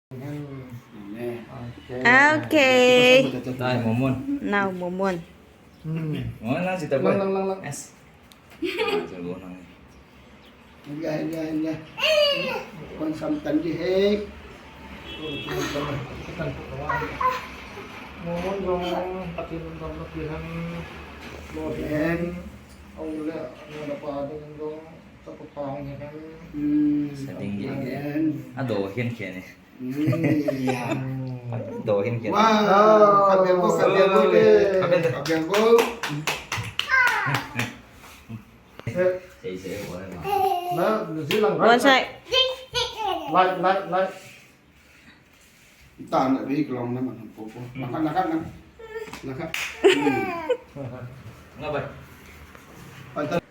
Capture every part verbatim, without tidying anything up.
Okay. Dai, Momon. Now, Momon. Hmm. Momon lang si Taboy. Lang, lang, lang, lang. Yes. Ah, sa go lang. Hinga, hinga, hinga. Kon sam tan di he. Momon jong, Pathen jong, Pathen. Pathen. Au le, ano na pa, ano jong, sa pa pa, ano jong. Hmm. Sa ding. Pathen. Ado, hin, hin, eh. Ado hin kit. Wow, kabel go, kabel go le. Kabel go. Kabel go. Sei, sei, wala na. Na, New Zealand, right? One side. Light, light, light. Ita na bi kelong na man po po. Naka, naka, naka. Naka. Hmm. Nga ba? Ata.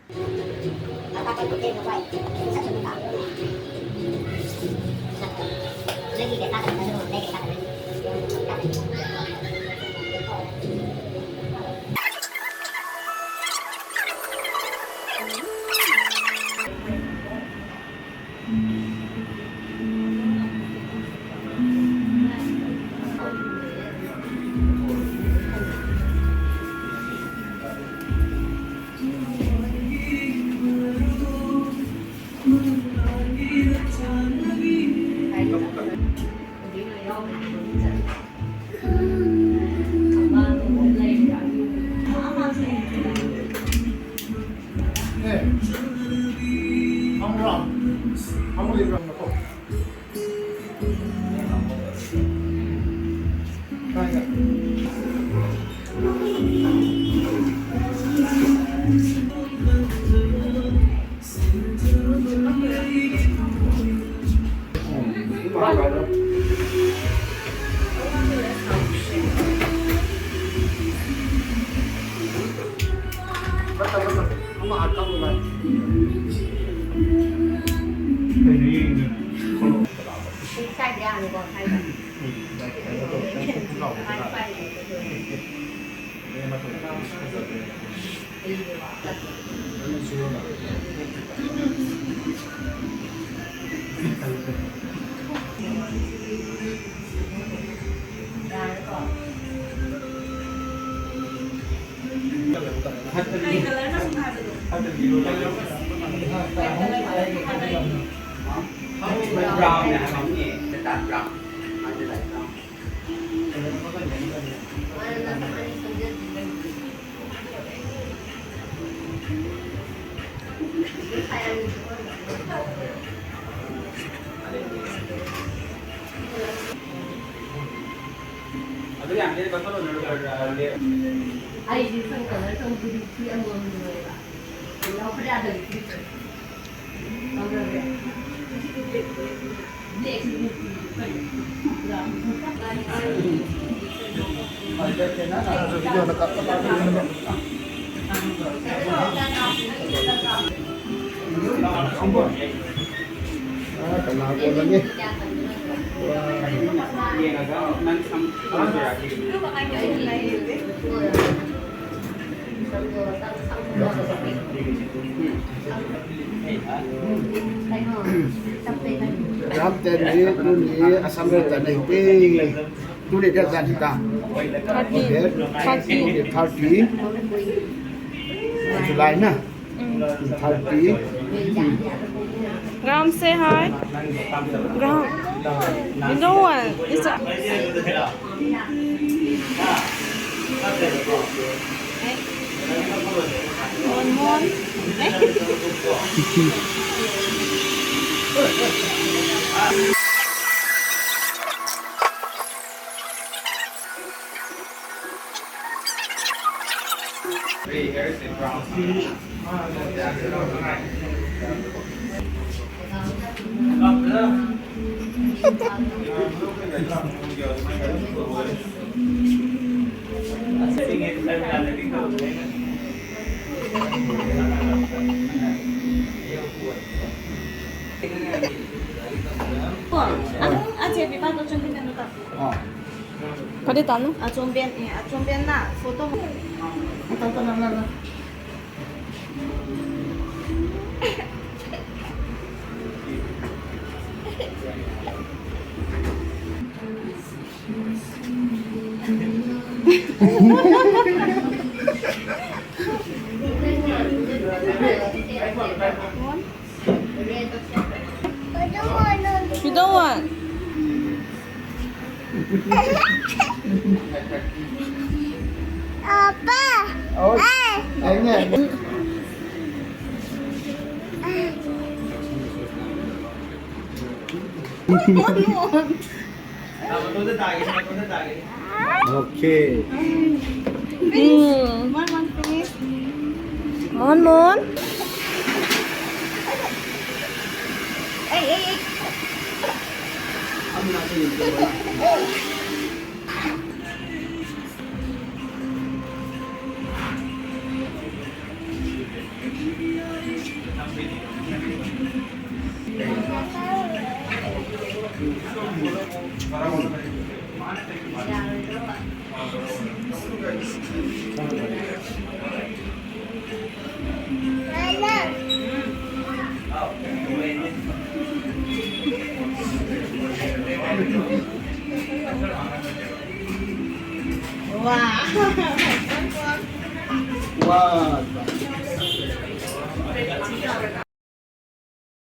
Brown na, brown. Ram ten ni, tuni Assam re ten ni, tuni date jan hita. Thirty. Thirty. Tuni thirty. July na. Mm. Thirty. Graham, say hi. Graham. You know what? It's a One more. Kadi tanu? Achom ben, eh, achom ben na photo. Ata, ata, na, na, na. You don't want. Papa. Oh. Eh. Ayan. Okay. Finish. Mm. Mon, Mon, finish. Mon, Mon. Ay, ay, ay. Wow. Wow.